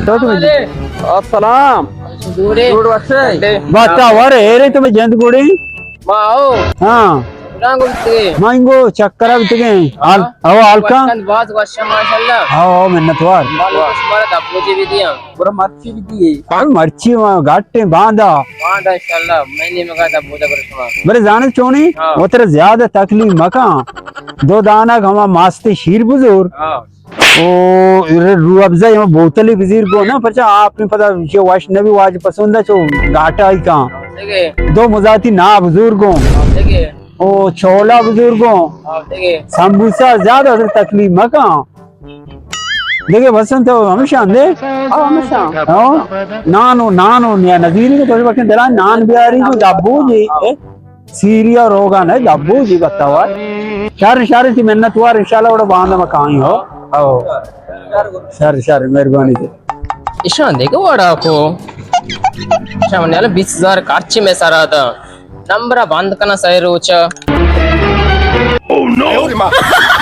تو تو السلام علیکم۔ جوڑ ئے؟ جوڑ وش ئے؟ بس تا ور ایر ئے تو جند گوڑی۔ ما او۔ ہاں۔ کجا گوشتے؟ ما انگو چکر بتگیں۔ حال، ہاں۔ او حال کا؟ وشکند باز وش ماشاءاللہ۔ او، او منتوار۔ بالو شمارا دبوجے بھی دیاں۔ برا مرچی بھی دیے۔ او مرچی ما گاٹے باندا۔ باندا انشاءاللہ، میں نے مگا دبوجا برا شما۔ برے زانت چونی؟ ہاں۔ وتر زیادہ تکلیف مکان۔ دو دانگ ہما ماستے شیر بزور۔ ہاں۔ او، رو افزا ہما بوتلی بزیر گو نا، پرچا آپ میں پتا چے وش نبی واج پسند ہے، چو گاٹا ہی کان۔ دگہ۔ دو مزاتی نا بزور گو۔ دگہ۔ او، چھولا بزور گو۔ دگہ۔ سمبوسہ زیادہ تکلیف مکان۔ دگہ بسن تو ہمیشہ اندے؟ او، ہمیشہ۔ او، نانو، نانو، نیا نظیری کو تو بکن دلان نان بیاری کو دبو جی۔ اے؟ سیری ءُ روگن ءَ دبو جی بتاوا۔ شر، شر، تی منت وار، انشاءاللہ وڑا باندا ما کائیں ہو۔ او۔ شر، شر، مہربانی تے۔ ایشاں دگہ وڑا کو۔ ایشاں من یالا بیست ہزار خرچ میں سرا دا۔ نمبر بند کنا سہ روچا۔ Oh no!